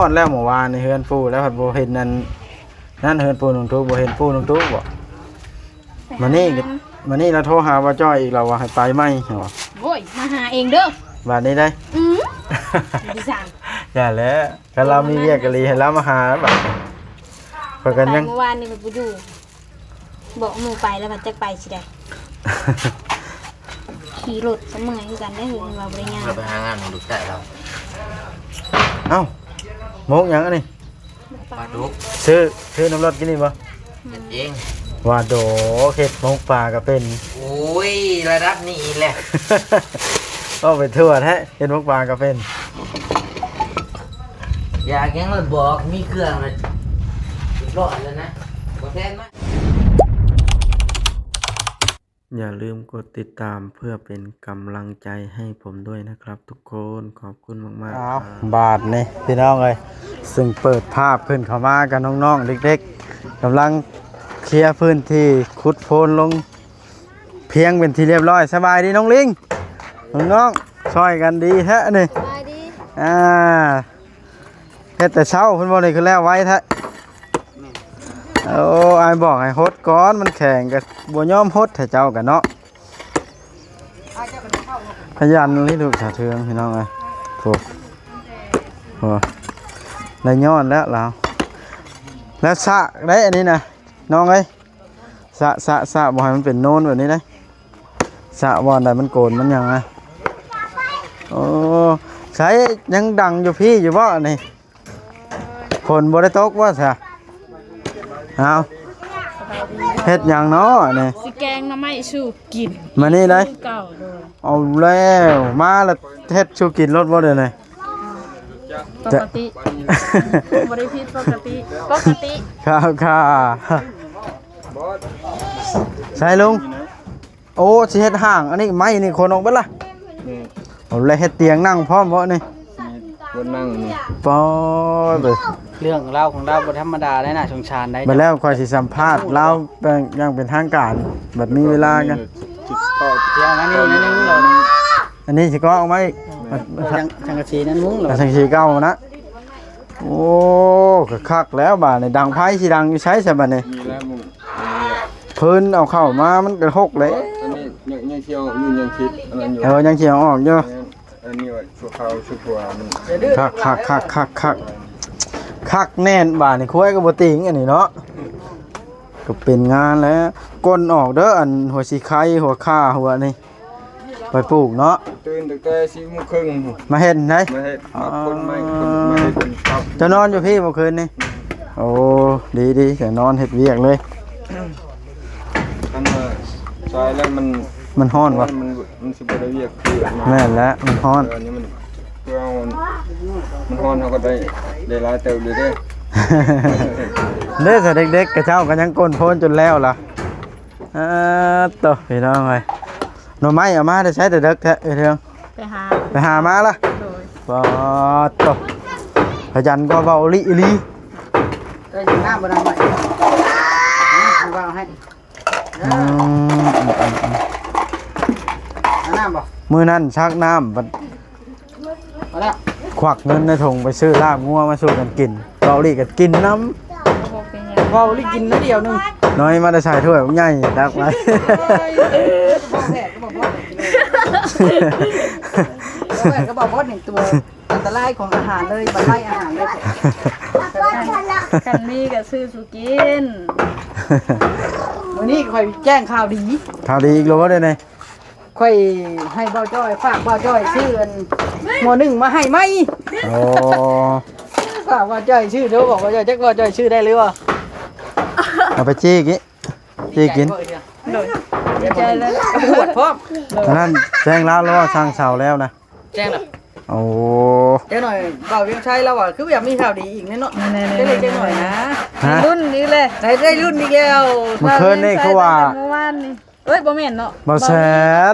ຮອດແລ້ວເມື່ອວານນີ້ເຮືອນປູ່ແລ້ວ ພັດບໍ່ເຫັນອັນນັ້ນ ເຮືອນປູ່ນ້ອງຕຸກ ບໍ່ເຫັນປູ່ນ້ອງຕຸກບໍ? ມານີ້ ມານີ້ລາວໂທຫາບ່າວຈ້ອຍອີກ ລາວວ່າໃຫ້ໄປໃໝ່ ເຮົາວ່າ ໂອ້ຍ ມາຫາເອງເດີ ບາດນີ້ໄດ໋ ອືມ ດີສັງ ຢ່າແຫຼະ ຄັນລາວມີວຽກອີ່ຫຼີໃຫ້ລາວມາຫາບາດ ຂ້ອຍກໍຍັງ ໄປເມື່ອວານນີ້ໄປບໍ່ຢູ່ ບອກໝູ່ໄປແລ້ວ ພັດຈັກໄປຊິໄດ້ ຂີ່ລົດກໍເມື່ອຍຄືກັນເດ້ ເຫັນວ່າບໍ່ໄດ້ຍ່າງ ເຮົາໄປຫາງານຂອງລູກຊາຍລາວ ເອົ້າ ໝົກຫຍັງອັນນີ້? ປາດຸກ ຊື້ ຊື້ນຳລົດກິນນີ້ບໍ່? ເຮັດເອງ ວ່າໂດ ເຮັດໝົກປາກໍເປັນ ໂອ້ຍ ລະດັບນີ້ແຫຼະ ເວົ້າໄປທົ່ວແທ້ ເຮັດໝົກປາກໍເປັນ ຢາກຫຍັງລະບອກ ມີເຄື່ອງລະ ຮຽບຮ້ອຍແລ້ວນະ ບໍ່ແພງມາ. ຢ່າລືມກົດຕິດຕາມເພື່ອເປັນກຳລັງໃຈໃຫ້ຜົມດ້ວຍນະຄັບທຸກຄົນ ຂອບຄຸນມາກໆ ອ້າວ ຄັບ ບາດນີ້ພີ່ນ້ອງເອີຍ ຊຶ່ງເປີດພາບຂຶ້ນເຂົ້າມາກັບນ້ອງໆ ເດັກໆ ກຳລັງເຄຍພື້ນທີ່ ຂຸດໂພນລົງພຽງເປັນທີ່ຮຽບຮ້ອຍ ສະບາຍດີນ້ອງລິງ ນ້ອງໆ ຊ່ອຍກັນດີແທ້ນີ້ ສະບາຍດີ ອ່າ ເຮັດແຕ່ເຊົ້າພຸ້ນບໍ່ນີ້ ຄືແລ້ວໄວແທ້ ແມ່ນ ໂອ້ ອ້າຍບອກໃຫ້ຫົດກ່ອນ ມັນແຂງກໍບໍ່ຍອມຫົດ ໃຫ້ເຈົ້າກັນເນາະ ຂະຫຍັນອີ່ຫຼີລູກສາວເທືອງ ພີ່ນ້ອງເອີຍ ໂອ້ ໂອ້ ໄດ້ຍ້ອນແລ້ວລາວ ແລ້ວສະໄດ້ອັນນີ້ນະ ນ້ອງເອີຍ ສະ ສະ ສະ ບໍ່ໃຫ້ມັນເປັນໂນນແບບນີ້ເດ້ ສະບ່ອນໃດມັນໂກນມັນຫຍັງນະ ໂອ້ ໃສ ຍັງດັງຢູ່ພີ້ຢູ່ບໍ່ອັນນີ້ ຝົນບໍ່ໄດ້ຕົກບໍ່ຊະ ເອົາ ເຮັດຫຍັງເນາະອັນນີ້ ຊິແກງໜໍ່ໄມ້ສູ່ກິນ ມານີ້ເດ້ ຄືເກົ່າເດີ ເອົາແລ້ວ ມາແລ້ວເຮັດສູ່ກິນໂລດບໍ່ດຽວນີ້ ປົກກະຕິ ບໍ່ໄດ້ຜິດປົກກະຕິ ປົກກະຕິ ຄັບ ຄ່ະ ໃສລຸງ ໂອ້ ຊິເຮັດຫ້າງ ອັນນີ້ໄມ້ນີ້ຂົນອອກເບິດລະ ນີ້ ເອົາແລ້ວເຮັດຕຽງນັ່ງພ້ອມບໍ່ນີ້ ນີ້ ຄົນນັ່ງນີ້ ປອດ ເລື່ອງລາວຂອງລາວບໍ່ທຳມະດາໄດ໋ນະ ສົງສານໄດ໋ ບັດແລ້ວຂ້ອຍຊິສຳພາດລາວແບບຢ່າງເປັນທາງການ ບັດມີເວລາກັນ ດຽວມານີ້ໜ້ອຍໜຶ່ງ ອັນນີ້ຊິກໍອອກມາອີກ ແມ່ນ ສັງ ສັງກະສີນັ້ນມຸງ ສັງກະສີເກົ່ານະ ໂອ້ ກໍຄັກແລ້ວບາດນີ້ ດັງໄຟຊິດັງຢູ່ໃສຊະບາດນີ້ ນີ້ແຫຼະມຸງ ເພິ່ນເອົາເຂົ້າມາມັນກໍຫົກເລີຍ ອັນນີ້ຍັງ ຍັງຊິເອົາຢູ່ ຍັງຄິດອັນນັ້ນຢູ່ ເອີ ຍັງຊິເອົາອອກຢູ່ ແມ່ນ ອັນນີ້ວ່າຊົ່ວຄາວຊົ່ວຄົວມັນ ຄັກໆໆໆໆ ຄັກແນ່ນບາດນີ້ ຄວາຍກໍບໍ່ຕິງອັນນີ້ເນາະ ກໍເປັນງານແລ້ວ ກົ້ນອອກເດີ ອັນຫົວສີໄຄ ຫົວຂ່າ ຫົວນີ້ ໄປປູກເນາະ ຕື່ນຕັ້ງແຕ່ສີ່ໂມງເຄິ່ງ ມາເຮັດໄດ໋ ມາເຮັດ ມາຂົນໄມ້ ຂົນໄມ້ ຂົນເຕົາ ເຈົ້ານອນຢູ່ພີ້ບໍ່ຄືນນີ້ ໂອ້ ດີໆ ຈະນອນເຮັດວຽກເລີຍ ຄັນວ່າສາຍແລ້ວມັນ ມັນຮ້ອນບໍ່ ມັນ ມັນຊິບໍ່ໄດ້ວຽກຄື ແມ່ນແຫຼະ ມັນຮ້ອນ ເອີ ອັນນີ້ມັນ ຄືເຮົາ ມັນຮ້ອນເຮົາກໍໄດ້ ໄດ້ຫຼາຍເຕີບຢູ່ເດ້ ເດ້ ແຕ່ເດັກໆ ຂະເຈົ້າກໍຍັງກົ້ນໂພນຈົນແລ້ວລະ ອ່າ ໂຕ ພີ່ນ້ອງເອີຍ ໜໍ່ໄມ້ເອົາມາແຕ່ໃສແຕ່ເດິກແທ້ ເອີຍ ເຖິງ ໄປຫາ ໄປຫາມາລະ ໂດຍ ປາດໂຕ ຂະຫຍັນກວ່າເວົ້າອີ່ຫຼີ ເອີຍ ນ້ຳບໍ່ ນ້ຳບໍ່ ເອົາໃຫ້ ອືມ ເອົານ້ຳບໍ່ ມື້ນັ້ນຊັກນ້ຳ ບັດ ເອົາລະ ຄວັກເງິນໃນຖົງໄປຊື້ລາບງົວມາສູ່ກັນກິນ ເວົ້າອີ່ຫຼີກໍກິນນຳ ເວົ້າອີ່ຫຼີກິນໜ້ອຍດຽວໜຶ່ງ ນ້ອຍມາແຕ່ໃສ່ຖ້ວຍບັກໃຫຍ່ຕັກໄວ້ ເອີຍ ກໍບອກແທ້ ກໍບອກບໍ່ ກໍບອກບໍ່ນີ້ຕົວອັນຕະລາຍຂອງອາຫານເລີຍ ບັນໄລອາຫານເລີຍ ຄັນມີກໍຊື້ສູ່ກິນ ມື້ນີ້ຂ້ອຍແຈ້ງຂ່າວດີ ຂ່າວດີອີກແລ້ວບໍ່ດຽວນີ້ ຂ້ອຍໃຫ້ບ່າວຈ້ອຍ ຝາກບ່າວຈ້ອຍຊື້ອັນ ໝໍ້ໜຶ້ງມາໃຫ້ໃໝ່ ໂອ້ ຝາກບ່າວຈ້ອຍຊື້ ໂທບອກບ່າວຈ້ອຍ ຈັກບ່າວຈ້ອຍຊື້ໄດ້ຫຼືບໍ່ ເອົາໄປຈີ້ກິ ຈີ້ກິນ ໂດຍ ດີໃຈເລີຍ ປວດພ້ອມ ອັນນັ້ນແຈ້ງລາວແລ້ວວ່າສັ່ງເຊົາແລ້ວນະ ແຈ້ງແລ້ວ ໂອ້ ຈັກໜ້ອຍບ່າວວຽງໄຊລາວວ່າ ຄືຢາກມີຂ່າວດີອີກແນ່ເນາະ ແນ່ໆໆ ຈັກເລັກຈັກໜ້ອຍນະ ຮະ ລຸ້ນອີກແລ້ວ ໄດ້ ໄດ້ລຸ້ນອີກແລ້ວ ມື້ຄືນນີ້ຄືວ່າ ເມື່ອວານນີ້ ເອີຍ ບໍ່ແມ່ນເນາະ ບ່າວແສ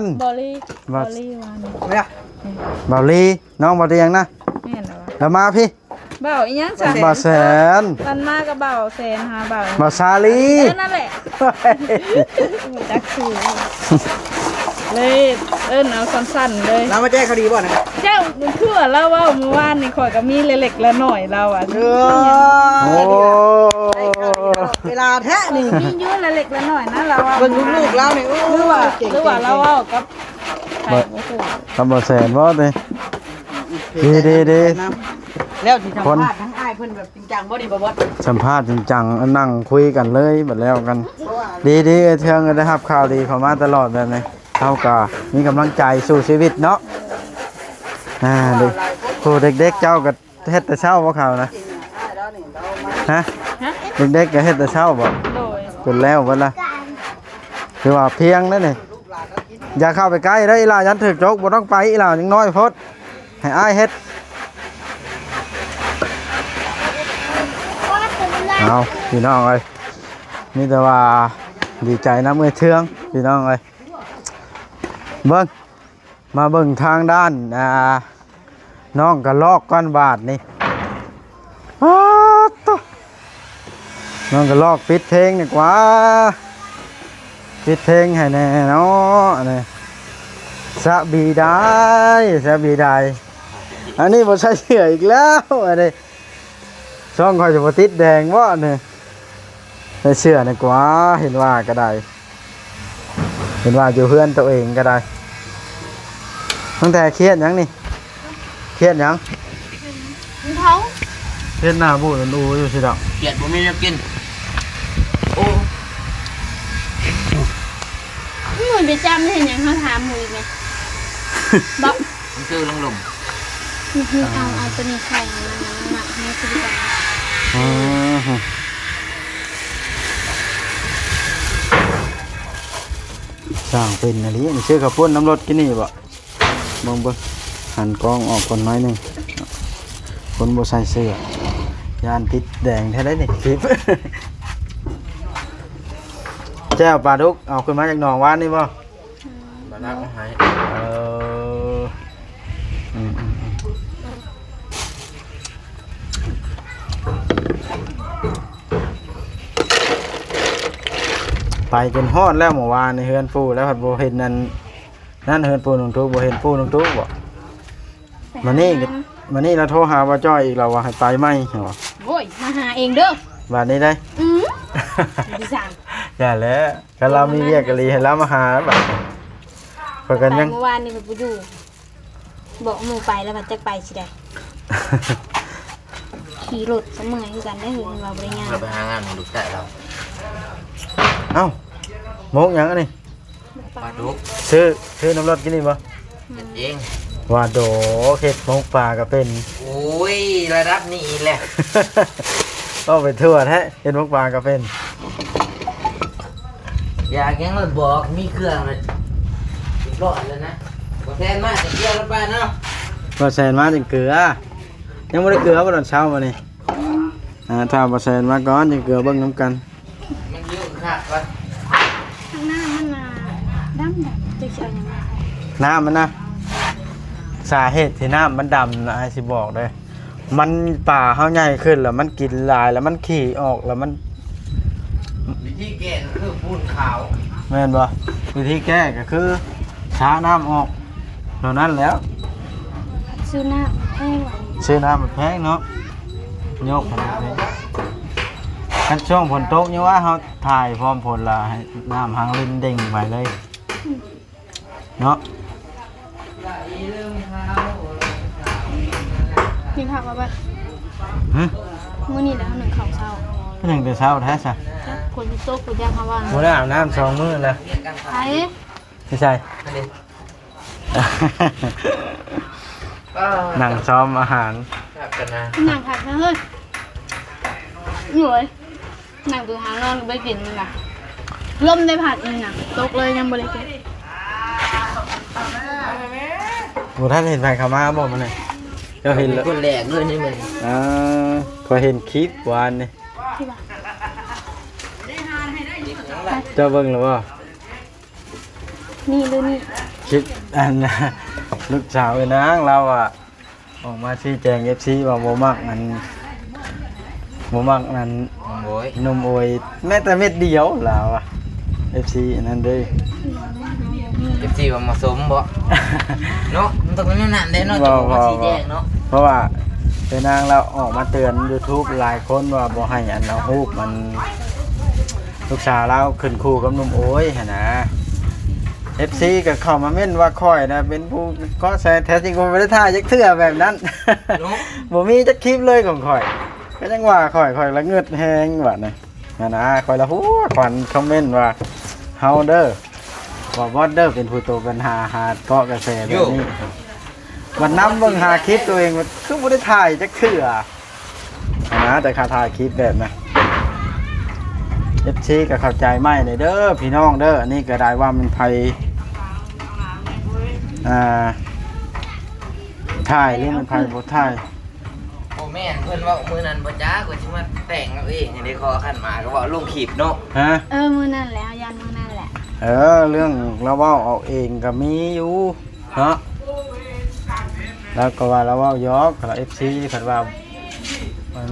ນ ບ່າວລີ ບ່າວ ບ່າວລີວ່ານີ້ ແມ່ນ ບ່າວລີ ນ້ອງບ່າວຕຽງນະ ແມ່ນແລ້ວ ລາວມາພີ້ ບ່າວອີ່ຫຍັງຊະ ບ່າວແສນ ມັນມາກັບບ່າວແສນຫາບ່າວ ບ່າວສາລີ ເອີ ນັ້ນແຫຼະ ຮູ້ຈັກຊື່ ເລີຍເອີ້ນເອົາສັ້ນໆເລີຍ. ລາວມາແຈ້ງຂ່າວດີບໍ່ນະ? ເຈົ້າ ຄືວ່າລາວເວົ້າມື້ວານນີ້ ຂ້ອຍກໍມີເລັກໆນ້ອຍໆ ລາວວ່າ. ເອີ ໂອ້ ເວລາແທ້ນີ້ ມີຢູ່ເລັກໆນ້ອຍໆນະ ລາວວ່າ. ເບິ່ງລູກໆລາວນີ້ ໂອ້ ຫຼືວ່າ ເກັ່ງໆ ຫຼືວ່າລາວເວົ້າກັບໃຜບໍ່ຮູ້ ກັບບໍ່ແສນບໍ່ຕິ? ດີໆໆ ແລ້ວຊິສຳພາດທາງອ້າຍເພິ່ນແບບຈິງຈັງບໍ່ນີ້ ບໍ່ບອດ? ສຳພາດຈິງຈັງ ນັ່ງຄຸຍກັນເລີຍ ບັດແລ້ວກັນ. ດີໆ ເທື່ອໄດ້ຮັບຂ່າວດີເຂົ້າມາຕະຫຼອດແບບນີ້ ເຮົາກໍມີກຳລັງໃຈສູ້ຊີວິດເນາະ. ອ່າ ເດັກ ໂອ້ ເດັກໆເຈົ້າກໍເຮັດແຕ່ເຊົ້າບໍ່ເຂົານະ? ຮະ? ເດັກໆກໍເຮັດແຕ່ເຊົ້າບໍ່? ໂດຍ ຈົນແລ້ວເບິດລະ. ຖືວ່າພຽງເດ້ນີ້. ຢ່າເຂົ້າໄປໃກ້ເດີອີ່ຫຼ້າ ຢ້ານຖືກຈົກ. ບໍ່ຕ້ອງໄປອີ່ຫຼ້າ ຍັງນ້ອຍໂພດ. ໃຫ້ອ້າຍເຮັດ. ເອົາ ພີ່ນ້ອງເອີຍ ມີແຕ່ວ່າດີໃຈນຳເອື້ອຍເທືອງ ພີ່ນ້ອງເອີຍ. ເບິ່ງ ມາເບິ່ງທາງດ້ານ ອ່າ ນ້ອງກະລອກກ່ອນບາດນີ້. ປາດໂທ້ ນ້ອງກະລອກ ປິດເພງດີກວ່າ ປິດເພງໃຫ້ແດ່ເນາະ. ອັນນີ້ ສະບີດາຍ ສະບີດາຍ. ອັນນີ້ບໍ່ໃສ່ເສື້ອອີກແລ້ວ ອັນນີ້ ຊ່ອງຂ້ອຍຈະບໍ່ຕິດແດງບໍ່ນີ້? ໃສ່ເສື້ອດີກວ່າ ເຫັນວ່າກໍໄດ້ ເຫັນວ່າຢູ່ເຮືອນໂຕເອງກໍໄດ້. ຕັ້ງແຕ່ຄຽດຫຍັງນີ້? ຄຽດຫຍັງ? ເຂົາ ຄຽດໜ້າບູດອັນອູຢູ່ຊິດອກ. ຄຽດບໍ່ມີແນວກິນ. ໂອ້ ມື້ໄປຈຳເຮັດຫຍັງ ເຮົາຖາມໝູ່ອີກແມ່ນບໍ່? ມັນຄືລັງລົມ. ນີ້ຄືເອົາ ເອົາຕົວນີ້ໃສ່ໃຫ້ມັນ ມັນໜັກໃຫ້ຄືກັນ. ອືມ ຊ່າງເປັນອີ່ຫຼີ. ນີ້ຊື້ເຂົ້າປຸ້ນນຳລົດກິນນີ້ບໍ່? ເບິ່ງ ເບິ່ງ ຫັນກ້ອງອອກກ່ອນໜ້ອຍໜຶ່ງ. ຄົນບໍ່ໃສ່ເສື້ອ ຢ້ານຕິດແດງແທ້ໃດນີ້ ຄລິບ. ແຈ່ວປາດຸກ ເອົາຂຶ້ນມາຈາກໜອງວານນີ້ບໍ່? ມາລາກມາໃຫ້. ເອີ ອືມ ອືມ ອືມ ໄປຈົນຮອດແລ້ວ ເມື່ອວານນີ້ເຮືອນປູ່ແລ້ວ ພັດບໍ່ເຫັນອັນນັ້ນ ເຮືອນປູ່ນ້ອງຕຸກ ບໍ່ເຫັນປູ່ນ້ອງຕຸກບໍ່? ມານີ້ ມານີ້ລາວໂທຫາບ່າວຈ້ອຍອີກ ລາວວ່າໃຫ້ໄປໃໝ່ ເຫັນບໍ່? ໂອ້ຍ ມາຫາເອງເດີ ບາດນີ້ໄດ໋. ອືມ ຢ່າແຫຼະ ຄັນລາວມີວຽກກະລີໃຫ້ລາວມາຫາບາດນີ້. ຂ້ອຍກໍຍັງ ໄປເມື່ອວານນີ້ຂ້ອຍບໍ່ຢູ່ ບອກໝູ່ໄປແລ້ວ ພັດຈັກໄປຊິໃດ ຂີ່ລົດກໍເມື່ອຍຄືກັນເດ້ ເພິ່ນວ່າບໍ່ໄດ້ຍ່າງ. ເຮົາໄປຫາງານຂອງລູກຊາຍລາວ. ເອົ້າ ໝົກຫຍັງອັນນີ້? ປາດຸກ. ຊື້ ຊື້ນຳລົດກິນນີ້ບໍ່? ເຮັດເອງ. ວ່າໂດ ເຮັດໝົກປາກໍເປັນ. ໂອ້ຍ ລະດັບນີ້ແຫຼະ ເວົ້າໄປທົ່ວແທ້. ເຮັດໝົກປາກໍເປັນ. ຢາກຫຍັງລະບອກ ມີເຄື່ອງລະ ຮຽບຮ້ອຍແລ້ວນະ. ບໍ່ແຊນມາຈະເກືອລະປາເນາະ. ບໍ່ແຊນມາຈະເກືອ. ຍັງບໍ່ໄດ້ເກືອບໍ່ຕອນເຊົ້າມື້ນີ້? ອ່າ ຖ້າບໍ່ແຊນມາກ່ອນຈະເກືອເບິ່ງນຳກັນ. ມັນຢູ່ຄັກວ່າ ຂ້າງໜ້າມັນນ່າດຳໆ ຈັກຊິເອົາຫຍັງມາໃສ່. ນ້ຳມັນນະ ສາເຫດທີ່ນ້ຳມັນດຳນະ ອ້າຍຊິບອກເດີ ມັນ ປາເຮົາໃຫຍ່ຂຶ້ນ ແລ້ວມັນກິນຫຼາຍ ແລ້ວມັນຂີ້ອອກ ແລ້ວມັນ ວິທີແກ້ກໍຄືປູນຂາວ. ແມ່ນບໍ່? ວິທີແກ້ກໍຄືຊະນ້ຳອອກ ເທົ່ານັ້ນແຫຼ້ວ. ຊື້ນ້ຳແພງ ຊື້ນ້ຳມັນແພງເນາະ. ໂຍກຂະໜາດນີ້ ຄັນຊ່ວງຝົນຕົກນີ້ວ່າເຮົາຖ່າຍພ້ອມຝົນລະ ໃຫ້ນ້ຳຮັງລິນເດັ່ງໄປເລີຍເນາະ. ກິນເຂົ້າບໍ່ບັດ? ຫຶ? ມື້ນີ້ລະໜຶ້ງເຂົ້າເຊົ້າ. ໜຶ້ງແຕ່ເຊົ້າແທ້ຊະ. ຝົນຊິຕົກ ບໍ່ຢາກເຮົາວ່າ. ບໍ່ໄດ້ອາບນ້ຳສອງມື້ລະ. ໃສ? ຢູ່ໃສ? ນັ່ງຊ້ອມອາຫານ. ນັ່ງຄັກນະເຮີ້ຍ. ໂອ້ຍ ນັ່ງຕົວທາງນອນກໍໄປກິນມັນນະ. ລົມໄດ້ພັດນີ້ນະ ຕົກເລີຍ ຍັງບໍ່ໄດ້ກິນ. ບໍ່ທັນເຫັນໃຜເຂົ້າມາບໍ່ມື້ນີ້? ເຈົ້າເຫັນແລ້ວ ຄົນແລກເລີຍນີ້ມື້ນີ້. ອ່າ ຂ້ອຍເຫັນຄລິບວານນີ້. ເຈົ້າເບິ່ງແລ້ວບໍ່? ນີ້ຫຼືນີ້? ຄລິບອັນ ລູກສາວເອື້ອຍນາງລາວວ່າ ອອກມາຊີ້ແຈງເອັຟຊີວ່າບໍ່ມັກອັນ ບໍ່ມັກອັນ ໜຸ່ມໂອຍ ໜຸ່ມໂອຍ ແມ້ແຕ່ເມັດດຽວລາວວ່າ ເອັຟຊີອັນນັ້ນເດ້. ເອັຟຊີວ່າເໝາະສົມບໍ່? ເນາະ ມັນຕ້ອງແນວນັ້ນເດ້ເນາະ ບໍ່ ຈະອອກມາຊີ້ແຈງເນາະ ບໍ່ ເພາະວ່າເອື້ອຍນາງລາວອອກມາເຕືອນ YouTube ຫຼາຍຄົນວ່າບໍ່ໃຫ້ອັນເອົາຮູບມັນ ລູກສາວລາວຂຶ້ນຄູ່ກັບໜຸ່ມໂອຍຫັ້ນນະ ເອັຟຊີກໍເຂົ້າມາເມັ້ນວ່າຂ້ອຍນະເປັນຜູ້ເກາະແສ ແທ້ຈິງກໍບໍ່ໄດ້ຖ່າຍຈັກເທື່ອແບບນັ້ນ ເນາະ ບໍ່ມີຈັກຄລິບເລີຍຂອງຂ້ອຍ ກໍຍັງວ່າຂ້ອຍ ຂ້ອຍລະງຶດແຮງບາດນີ້ ຫັ້ນນະ ຂ້ອຍລະຫົວຂວັນຄອມເມັນວ່າເຮົາເດີ ວ່າບອດເດີເປັນຜູ້ໂຕປັນຫາ ຫາເກາະກະແສແບບນີ້ ບັດນຳເບິ່ງຫາຄລິບໂຕເອງ ຄືບໍ່ໄດ້ຖ່າຍຈັກເທື່ອຫັ້ນນະ ແຕ່ຂ້າຖ່າຍຄລິບແບບນັ້ນ ເອັຟຊີກໍເຂົ້າໃຈໃໝ່ແດ່ເດີພີ່ນ້ອງເດີ ອັນນີ້ກໍໄດ້ວ່າແມ່ນໃຜ ອ່າ ຖ່າຍ ຫຼືແມ່ນໃຜບໍ່ຖ່າຍ. ບໍ່ແມ່ນ ເພິ່ນເວົ້າມື້ນັ້ນບໍ່ຈັກວ່າຊິມາແຕ່ງເອົາເອງ ຈັ່ງໃດຂໍຄັນມາກໍເວົ້າລົງຄລິບເນາະ ຮະ? ເອີ ມື້ນັ້ນແຫຼະ ເຮົາຢ້ານມື້ນັ້ນແຫຼະ ເອີ ເລື່ອງລາວເວົ້າເອົາເອງກໍມີຢູ່ເນາະ ລາວກໍວ່າລາວເວົ້າຢອກ ລາວເອັຟຊີ ຄັນວ່າ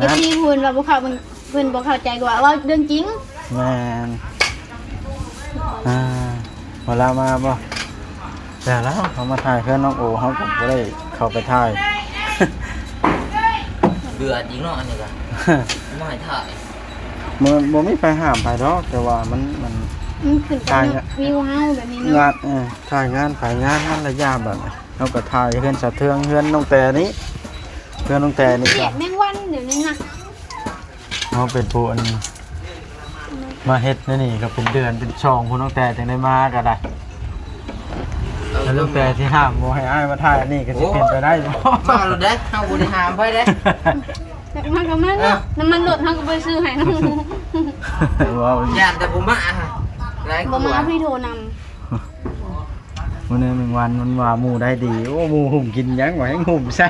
ເອັຟຊີ ເພິ່ນວ່າບໍ່ເຂົ້າ ເພິ່ນ ເພິ່ນບໍ່ເຂົ້າໃຈ ກໍວ່າເວົ້າເລື່ອງຈິງ ແມ່ນ ອ່າ ເວລາມາບໍ່? ແລ້ວ ເຮົາມາຖ່າຍເຮືອນນ້ອງໂອ ເຮົາກໍບໍ່ໄດ້ເຂົ້າໄປຖ່າຍ ເບື່ອຈິງເນາະ ອັນນີ້ກໍບໍ່ໃຫ້ຖ່າຍ ບໍ່ ບໍ່ມີໃຜຫ້າມໃຜດອກ ແຕ່ວ່າມັນ ມັນ ມັນຂຶ້ນກັບ ຖ່າຍ ວິວເຮົາແບບນີ້ເນາະ ງານ ເອີ ຖ່າຍງານ ຖ່າຍງານ ມັນລະຍາບແບບນີ້ ເຮົາກໍຖ່າຍເຮືອນສະເທືອງ ເຮືອນນ້ອງແຕນີ້ ເຮືອນນ້ອງແຕນີ້ ກຽດແມງວັນດຽວນີ້ນະ ເຮົາເປັນຜູ້ອັນ ມາເຮັດແນວນີ້ກໍເປັນເດືອນເປັນສອງພຸ້ນ ຕັ້ງແຕ່ຈັ່ງໄດ້ມາກໍໄດ້ ແລ້ວຕັ້ງແຕ່ທີ່ຫ້າມບໍ່ໃຫ້ອ້າຍມາຖ່າຍອັນນີ້ກໍຊິເປັນໄປໄດ້ບໍ່? ມາໂລດເດ້ ເຮົາບໍ່ໄດ້ຫ້າມໃຜເດ້ ຢາກມາກໍມາເນາະ ນ້ຳມັນລົດເຮົາກໍບໍ່ໄດ້ຊື້ໃຫ້ ເວົ້າ ຢ້ານແຕ່ບໍ່ມາ ຫຼາຍ ບໍ່ມາ ກວ່າ ເອົາໄປໂທນຳ ມື້ນີ້ແມງວັນມັນວ່າໝູ່ໄດ້ດີ ໂອ້ ໝູ່ຫຸ້ມກິນຫຍັງວະ ແຮ່ງຫຸ້ມໃສ່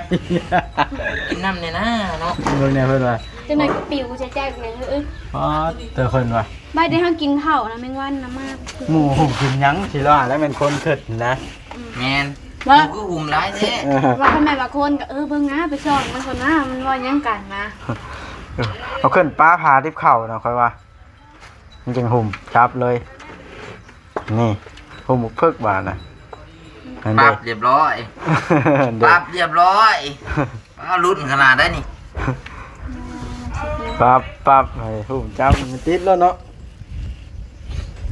ກິນນ້ຳແດ່ນາເນາະ ເບິ່ງແດ່ເພິ່ນວ່າ ຈັ່ງໃດກໍປິວໃສ່ເຈົ້າແມ່ນເອີຍ ປາດເຕີເພິ່ນວ່າ ບາດໃດເຮົາກິນເຂົ້ານະແມງວັນນະມາ ໝູ່ຫຸ້ມກິນຫຍັງ ຊິວ່າແລ້ວແມ່ນຄົນຄິດນະ ອືມ ແມ່ນ ວ່າ ໝູ່ຄືຫຸ້ມຫຼາຍແທ້ ເອີ ວ່າຄັນແມ່ນວ່າຄົນກໍ ເອີ ເບິ່ງນະ ໄປສ່ອງມັນກ່ອນນະ ມັນເວົ້າຫຍັງກັນນະ ເອົາຂຶ້ນປາພາຕິບເຂົ້ານະ ຂ້ອຍວ່າ ມັນຈຶ່ງຫຸ້ມຈັບເລີຍ ນີ້ຫຸ້ມບັກເພິກບາດນະ ນັ້ນເດ້ ປັບຮຽບຮ້ອຍ ເດ້ ປັບຮຽບຮ້ອຍ ອ້າວ ລຸ້ນຂະໜາດໃດນີ້ ປັບ ປັບ ໃຫ້ຫຸ້ມຈັບ ມັນຕິດແລ້ວເນາະ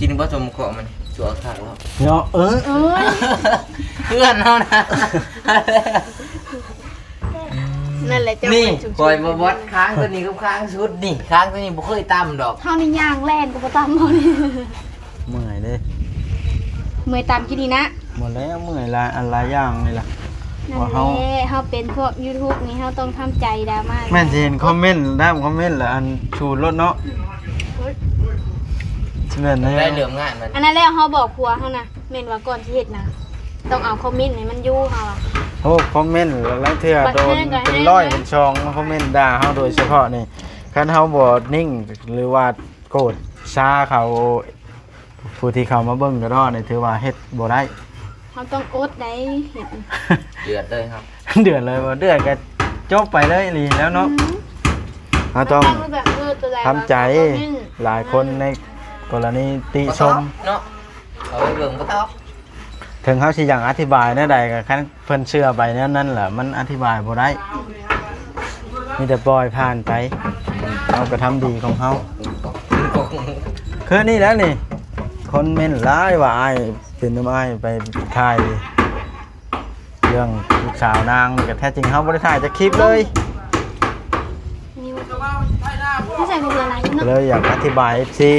ກິນບໍ່ສົມເກາະມັນ ຊົ່ວຄັກແລ້ວເນາະ ເອີ ເອີ ເພື່ອນເຮົານະ ນັ້ນແຫຼະເຈົ້າ ນີ້ ຂ້ອຍບໍ່ບອດ ຄ້າງຕົວນີ້ກັບຄ້າງຊຸດນີ້ ຄ້າງຕົວນີ້ບໍ່ເຄີຍຕຳດອກ ເຮົານີ້ຍ່າງແລ່ນກໍບໍ່ຕຳບໍ່ນີ້ ເມື່ອຍເດ້ ເມື່ອຍຕຳກິນນີ້ນະ ໝົດແລ້ວ ເມື່ອຍຫຼາຍອັນຫຼາຍຢ່າງນີ້ລະ ວ່າເຮົາ ເຮົາເປັນພວກຢູທູບນີ້ ເຮົາຕ້ອງທຳໃຈດຣາມາ ແມ່ນຊິເຫັນຄອມເມັນ ຕາມຄອມເມັນລະອັນສູນໂລດເນາະ ຊິແມ່ນແນວ ໄດ້ເລີ່ມງານມັນ ອັນນັ້ນແລ້ວເຮົາບອກຜົວເຮົານະ ແມ່ນວ່າກ່ອນຊິເຮັດນະ ຕ້ອງເອົາຄອມເມັນໃຫ້ມັນຢູ່ເຮົາອະ ໂອ້ ຄອມເມັນລະລາງເທື່ອໂດນເປັນຮ້ອຍເປັນຊອງ ຄອມເມັນດ່າເຮົາໂດຍສະເພາະນີ້ ຄັນເຮົາບໍ່ນິ່ງ ຫຼືວ່າໂກດຊາເຂົາ ຜູ້ທີ່ເຂົ້າມາເບິ່ງກະດອນີ້ ຖືວ່າເຮັດບໍ່ໄດ້ ເຮົາຕ້ອງອົດໄດ໋ ເຮັດ ເດືອດເລີຍເຮົາ ເດືອດເລີຍບໍ່ ເດືອດກະຈົບໄປເລີຍອີ່ຫຼີແລ້ວເນາະ ອືມ ເຮົາຕ້ອງ ເຮົາຕ້ອງແບບ ເອີ ໂຕໃດ ທຳໃຈ ວ່າຄອມເມັນ ຫຼາຍຄົນໃນກໍລະນີຕິຊົມ ບໍ່ຕອບເນາະ ເຂົາໄປເບິ່ງບໍ່ຕອບ ເຖິງເຮົາຊິຢາກອະທິບາຍແນວໃດ ກໍຄັນເພິ່ນເຊື່ອໄປແນວນັ້ນລະ ມັນອະທິບາຍບໍ່ໄດ້ ມີແຕ່ປ່ອຍຜ່ານໄປ ເຮົາກະທຳດີຂອງເຮົາ ຄືນີ້ແຫຼະນີ້ ຄົນເມັ້ນຫຼາຍວ່າອ້າຍເປັນນຳອ້າຍໄປຖ່າຍເລື່ອງລູກສາວນາງນີ້ ກະແທ້ຈິງເຮົາບໍ່ໄດ້ຖ່າຍຈັກຄລິບເລີຍ ນີ້ ໃສ່ບໍ່ເບື່ອຫຼາຍເນາະ ກໍເລີຍຢາກອະທິບາຍເອັຟຊີ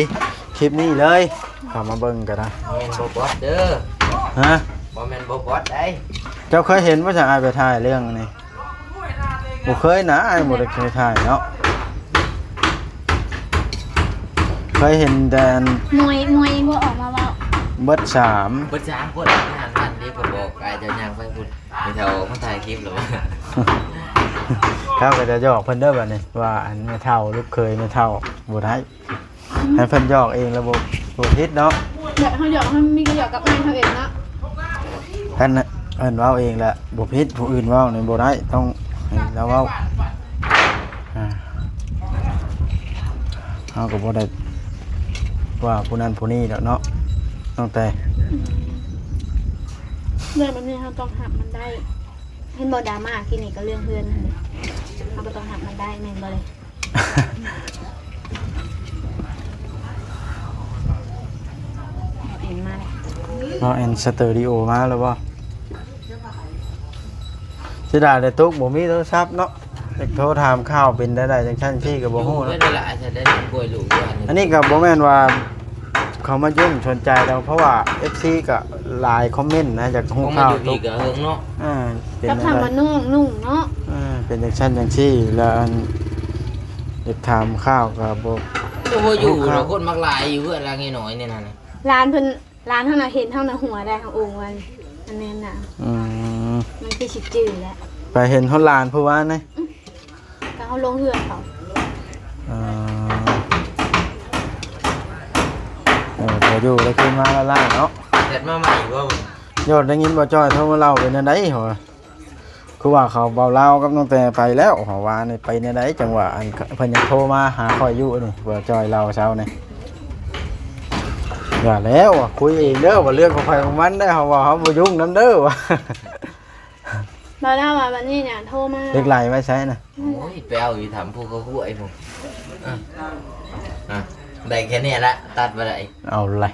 ຄລິບນີ້ເລີຍ ເຂົ້າມາເບິ່ງກໍໄດ້ ບໍ່ແມ່ນບໍ່ບອດເດີ ຮະ ບໍ່ແມ່ນບໍ່ບອດໃດ ເຈົ້າເຄີຍເຫັນບໍ່ ຈະອາຍໄປຖ່າຍເລື່ອງນີ້ ບໍ່ເຄີຍນະ ອ້າຍບໍ່ໄດ້ເຄີຍຖ່າຍເນາະ ເຄີຍເຫັນແຕ່ອັນ ມວຍ ມວຍບໍ່ອອກມາເວົ້າ ເບິດສາມ ເບິດສາມຄົນ ງານວັນນີ້ ເພິ່ນບອກອ້າຍເຈົ້າຍ່າງໄປພຸ້ນ ແມ່ເຖົ້າມາຖ່າຍຄລິບແລ້ວ ເຂົາກໍຈະຫຍອກເພິ່ນເດີບັດນີ້ ວ່າອັນແມ່ເຖົ້າ ລູກເຂີຍແມ່ເຖົ້າບໍ່ໄດ້ ໃຫ້ເພິ່ນຫຍອກເອງແລ້ວບໍ່ ບໍ່ຜິດເນາະ ຢາກເຮົາຫຍອກ ເຮົາມີກໍຫຍອກກັບອ້າຍເຮົາເອງເນາະ ຄັນເພິ່ນເວົ້າເອງແຫຼະບໍ່ຜິດ ຜູ້ອື່ນເວົ້ານີ້ບໍ່ໄດ້ ຕ້ອງໃຫ້ລາວເວົ້າ ອ່າ ເຮົາກໍບໍ່ໄດ້ວ່າຜູ້ນັ້ນຜູ້ນີ້ດອກເນາະ ນ້ອງແຕ່ ເລື່ອງແບບນີ້ເຮົາຕ້ອງຮັບມັນໄດ້. ເຫັນບໍ່ ດຣາມາກີ້ນີ້ກໍເລື່ອງເຮືອນຫັ້ນເດ ເຮົາກໍຕ້ອງຮັບມັນໄດ້ ແມ່ນບໍ່ເລີຍ? ເອົາແອນມາແລ້ວ ເອົາແອນສະເຕີດິໂອມາແລ້ວບໍ່? ເສຍດາຍແຕ່ຕຸກບໍ່ມີໂທລະສັບເນາະ. ຢາກໂທຖາມຂ່າວເປັນແນວໃດ ຈັ່ງຊັ້ນຊີ້ກໍບໍ່ຮູ້ເນາະ. ເວລາອາດຈະໄດ້ປ່ວຍລູກຢູ່ຫັ້ນ ອັນນີ້ກໍບໍ່ແມ່ນວ່າເຂົາມາຫຍຸ້ງສົນໃຈດອກ ເພາະວ່າເອັຟຊີກໍຫຼາຍຄອມເມັນນະ ຢາກຮູ້ຂ່າວ ເຂົາມາຢູ່ພີ້ກໍເຫິງເນາະ. ອ່າ ເປັນ ຈັກ ແນວໃດ ຄຳວ່າໜຸ່ງ ໜຸ່ງເນາະ. ອ່າ ເປັນຈັ່ງຊັ້ນຈັ່ງຊີ້ ແລ້ວອັນ ຢາກຖາມຂ່າວກໍບໍ່ ບໍ່ຢູ່ດອກ ຄົນມັກຫຼາຍຢູ່ເຮືອນຫຼັງນ້ອຍໆນີ້ນະ. ຫຼານເພິ່ນ ຫຼານເຮົານະເຫັນເຮົານະຫົວໄດ້ ເຮົາໂອ່ງວ່າອັນນັ້ນນະ. ອືມ ມັນຄືຊິຈື່ແຫຼະ ໄປເຫັນຮອດຫຼານຜູ້ວ່ານີ້. ອືມ ກໍເຮົາລົງເຮືອນເຂົາ. ອ່າ ເອີ ພໍຢູ່ໄດ້ຄືນມາລ້າໆເນາະ. ແຊດມາໃໝ່ບໍ່? ຍອດໄດ້ຍິນບໍ່ຈ້ອຍໂທມາເລົ່າເປັນແນວໃດ ເຮົາວ່າ ຄືວ່າເຂົາ ເບົາລາວກັບນ້ອງແຕໄປແລ້ວ ເຮົາວ່ານີ້ໄປແນວໃດ ຈັ່ງວ່າອັນ ເພິ່ນຍັງໂທມາຫາຂ້ອຍຢູ່ນີ້ ບໍ່ຈ້ອຍເລົ່າເຊົ້ານີ້. ຢ່າແລ້ວ ຄຸຍເອງເດີ ວ່າເລື່ອງຂອງໃຜຂອງມັນເດີ ເຮົາວ່າເຮົາບໍ່ຫຍຸ້ງນຳເດີວ່າ. ບໍ່ ລາວວ່າບັດນີ້ນະໂທມາ ເຫຼັກໄຫຼໄວ້ໃສນະ? ໂອ້ຍ ໄປເອົາຢູ່ຖ້ຳພູເຂົາຫ້ວຍພຸ້ນ. ອ່ະ ອ່ະ ໄດ້ແຄ່ນີ້ລະ ຕັດບໍ່ໄດ້. ເອົາລະ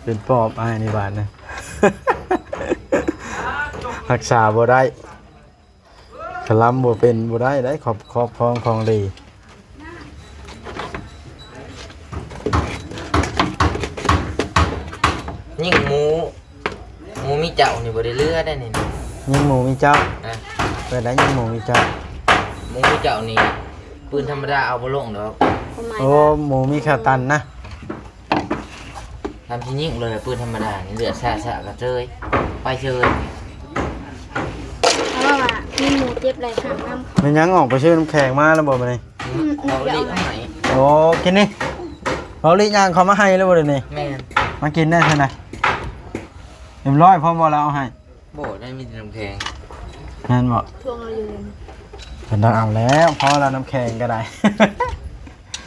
ເປັນປອບອ້າຍນີ້ບາດນະ ຮັກສາບໍ່ໄດ້ ຄະລຳບໍ່ເປັນ ບໍ່ໄດ້ໄດ໋ ຄອບ ຄອບຄອງຂອງດີ. ຍິງໝູ ໝູມີເຈົ້ານີ້ບໍ່ໄດ້ເຫຼືອໄດ໋ນີ້. ຍິງໝູມີເຈົ້າ? ອ່ະ ເປີດໄດ້ຍິງໝູມີເຈົ້າ. ໝູມີເຈົ້ານີ້ ປືນທຳມະດາເອົາບໍ່ລົງດອກ. ໂອ້ ໝູມີແຂ້ວຕັນນະ. ທຳທີ່ຍິງເລີຍ ປືນທຳມະດານີ້ ເລືອດຊະຊະກະເຊີຍ ໄປເຊີຍ. ເພາະວ່າມີໝູເຈັບໄລ່ຂ້າງນຳ. ແມ່ນຫຍັງ ອອກໄປຊື້ນ້ຳແຂງມາແລ້ວບໍ່ບັດນີ້? ອືມ ເອົາລິມາໃຫ້. ໂອ້ ກິນນີ້ ເອົາລິຍ່າງເຂົ້າມາໃຫ້ແລ້ວບໍ່ດຽວນີ້? ແມ່ນ. ມາກິນແດ່ຊັ້ນນະ. ເອັມຮ້ອຍພ້ອມບໍ່ລາວເອົາໃຫ້? ບໍ່ໄດ້ ມີແຕ່ນ້ຳແຂງ. ແມ່ນບໍ່? ທວງເອົາຢູ່. ເພິ່ນຕ້ອງເອົາແລ້ວ ພໍແລ້ວ ນ້ຳແຂງກໍໄດ້.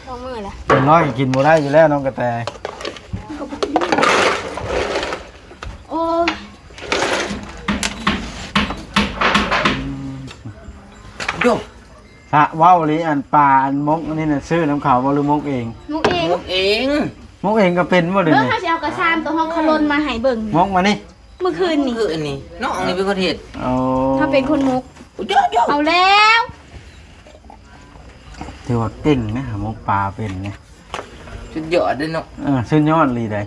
ສອງມື້ລະ ເປັນຮ້ອຍກໍກິນບໍ່ໄດ້ຢູ່ແລ້ວ ນ້ອງກະແຕ. ໂອ້ຍ ໂຍ ສະເວົ້າອີ່ຫຼີ ອັນປາ ອັນໝົກອັນນີ້ນະ ຊື້ນຳເຂົາບໍ່ ຫຼືໝົກເອງ? ໝົກເອງ. ໝົກເອງ. ໝົກເອງກໍເປັນບໍ່ດຽວນີ້? ເບິ່ງ ເຮົາຊິເອົາກະຊາມໂຕເຮົາຂະຫຼົ່ນມາໃຫ້ເບິ່ງ. ໝົກມານີ້. ມື້ຄືນນີ້ ມື້ຄືນນີ້ ນ້ອງນີ້ເປັນຄົນເຮັດ. ອໍ ເຮົາເປັນຄົນໝົກ. ເອົາ ເອົາແລ້ວ ຖືວ່າເກັ່ງນະ ໝົກປາເປັນນະ. ສຸດຍອດເດ້ເນາະ. ເອີ ສຸດຍອດອີ່ຫຼີໃດ໋.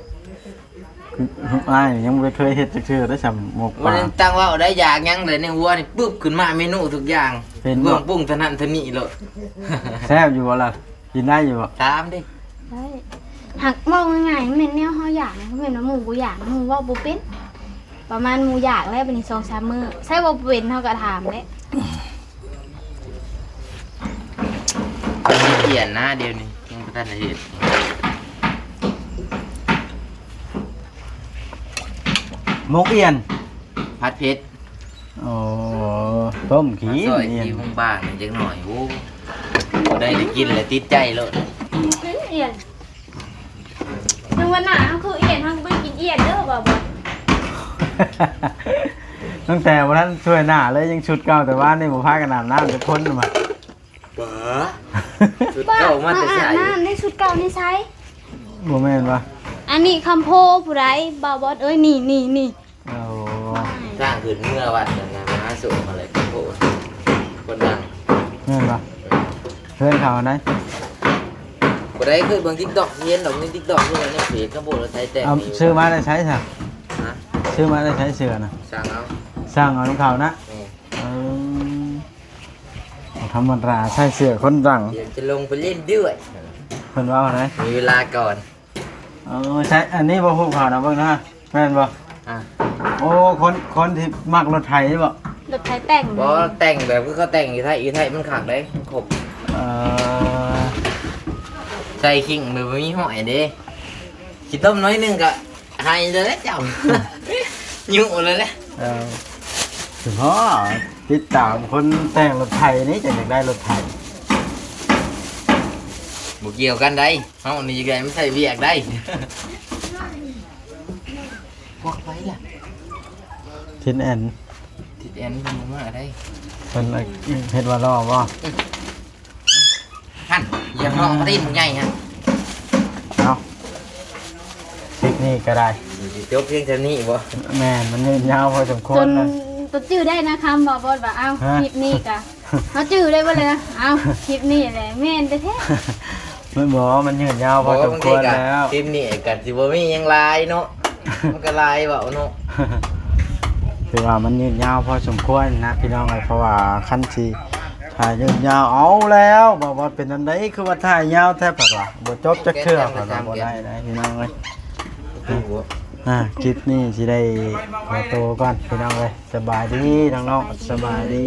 ຄືອ້າຍຍັງບໍ່ເຄີຍເຮັດຈັກເທື່ອໄດ໋ ຊ່ຳໝົກປາ. ບໍ່ໄດ້ຕັ້ງເວົ້າໄດ້ ຢາກຫຍັງໃດໃນຫົວນີ້ ປຶບຂຶ້ນມາເມນູທຸກຢ່າງ. ເປັນ ເຄື່ອງປຸງເທົ່ານັ້ນເທົ່ານີ້ໂລດ. ແຊບຢູ່ບໍ່ລະ? ກິນໄດ້ຢູ່ບໍ່? ຖາມເດ້. ໄດ້. ຫາກເວົ້າງ່າຍໆ ມັນແມ່ນແນວເຮົາຢາກນະ ບໍ່ແມ່ນວ່າໝູ່ບໍ່ຢາກ ໝູ່ເວົ້າບໍ່ເປັນ. ປະມານໝູ່ຢາກແລ້ວ ບັດນີ້ສອງສາມມື້ ໃຊ້ບໍ່ເປັນ ເຮົາກໍຖາມແຫຼະ. ຂ້ອຍຂີ້ຂຽນນະ ດຽວນີ້ຍັງບໍ່ທັນໄດ້ເຮັດ. ໝົກອຽນ ຜັດເຜັດ. ອໍ ຕົ້ມຂີ້ ມາຊ່ອຍ ອຽນ ທີ່ບາງໆ ຈັກໜ້ອຍ. ໂອ້ ໄດ້ ໄດ້ກິນແລ້ວຕິດໃຈໂລດ. ອຽນ ຈັ່ງວ່າໜ້າເຮົາຄືອຽນ ເຮົາກໍບໍ່ໄດ້ກິນອຽນເດີ ບໍ່ ບໍ່. ຕັ້ງແຕ່ບໍ່ທັນຊ່ວຍໜ້າເລີຍ ຍັງຊຸດເກົ່າ ແຕ່ວານນີ້ບໍ່ພາກັນອາບນ້ຳຈັກຄົນມາ. ບາ ຊຸດເກົ່າມາແຕ່ໃສ? ອາບນ້ຳໃນຊຸດເກົ່ານີ້ໃສ? ບໍ່ແມ່ນວະ? ອັນນີ້ຄຳໂພຜູ້ໃດ ບ່າວບອດເອີຍ ນີ້ ນີ້ ນີ້. ໂອ້ ສ້າງຂຶ້ນເມື່ອວັດນັ້ນນະ ມະຫາໂສກຫັ້ນແຫຼະ ໂອ້ ຄົນດັງ. ແມ່ນບໍ່? ເອີ ເຮືອນເຂົາໃດ໋? ບໍ່ໄດ້ ເຄີຍເບິ່ງຕິກຕັອກ ເຫັນດອກໃນຕິກຕັອກ ຢູ່ໃນເຟສ ກໍບໍ່ໄດ້ໃສ່ແຕ່ງ. ເອົາ ຊື້ມາແຕ່ໃສຊະ? ຮະ? ຊື້ມາແຕ່ໃສເສື້ອນະ? ສັ່ງເອົາ. ສັ່ງເອົານຳເຂົານະ? ແມ່ນ. ເອີ ບໍ່ທຳມະດາ ໃສ່ເສື້ອຄົນດັງ. ດຽວຈະລົງໄປຫຼິ້ນດ້ວຍ ເພິ່ນເວົ້າໃດ໋? ມີເວລາກ່ອນ. ເອີ ໃຊ່ ອັນນີ້ບໍ່ ຮູບເຂົານະ ເບິ່ງນະ ແມ່ນບໍ່? ອ່າ ໂອ້ ຄົນ ຄົນທີ່ມັກລົດໄຖບໍ່? ລົດໄຖແຕ່ງ ບໍ່ ແຕ່ງແບບຄືເຂົາແຕ່ງຢູ່ໄທ ຢູ່ໄທມັນຄັກເດ້ ມັນຄົບ. ເອີ ໃສ່ຄີງແບບບໍ່ມີຫ້ອຍເດ້ ຂີ້ຕົມໜ້ອຍໜຶ່ງກໍໄຫ້ເລີຍເຈົ້າ ຍຸເລີຍເດ້. ເອີ ສະເພາະຕິດຕາມຄົນແຕ່ງລົດໄຖນີ້ ຈັ່ງຢາກໄດ້ລົດໄຖ. ບໍ່ກ່ຽວກັນໃດ໋. ເຮົານີ້ກໍໃຫ້ມັນໃຊ້ວຽກໄດ້. ພວກໄປລະ ຕິດແອນ ຕິດແອນເພິ່ນບໍ່ມາໄດ້ ເພິ່ນເຮັດວ່າຫຼໍ່ບໍ່? ຫັ້ນ ຢຽບນ້ອງມາຕີນບັກໃຫຍ່ຫັ້ນ ເອົາ ຄລິບນີ້ກໍໄດ້ ຊິຈົບພຽງເທົ່ານີ້ບໍ່? ແມ່ນ ມັນຍືດຍາວພໍສົມຄວນ ຈົນ ນະ ຈົນຈື່ໄດ້ນະຄຳ ບໍ່ ບໍ່ວ່າ ເອົ້າ ຮະ? ຄລິບນີ້ກະ ເຮົາຈື່ໄດ້ເບິດເລີຍນະ ເອົ້າ ຄລິບນີ້ແຫຼະ ແມ່ນແທ້ໆ ມັນບໍ່ ມັນຍືດຍາວພໍສົມຄວນແລ້ວ ຄລິບນີ້ກໍຊິບໍ່ມີຫຍັງຫຼາຍເນາະ ມັນກໍຫຼາຍເວົ້າເນາະ ຄືວ່າມັນຍືດຍາວພໍສົມຄວນນະພີ່ນ້ອງເອີຍ ເພາະວ່າຄັນຊິຖ່າຍຍືດຍາວ ເອົາແລ້ວ ບໍ່ວ່າເປັນອັນໃດ ຄືວ່າຖ່າຍຍາວແທ້ ເພິ່ນວ່າ ບໍ່ຈົບຈັກເທື່ອ ເພິ່ນວ່າ ບໍ່ໄດ້ນະພີ່ນ້ອງເອີຍ ອ່າ ຄລິບນີ້ຊິໄດ້ຂໍໂຕກ່ອນພີ່ນ້ອງເອີຍ ສະບາຍດີນ້ອງໆ ສະບາຍດີ.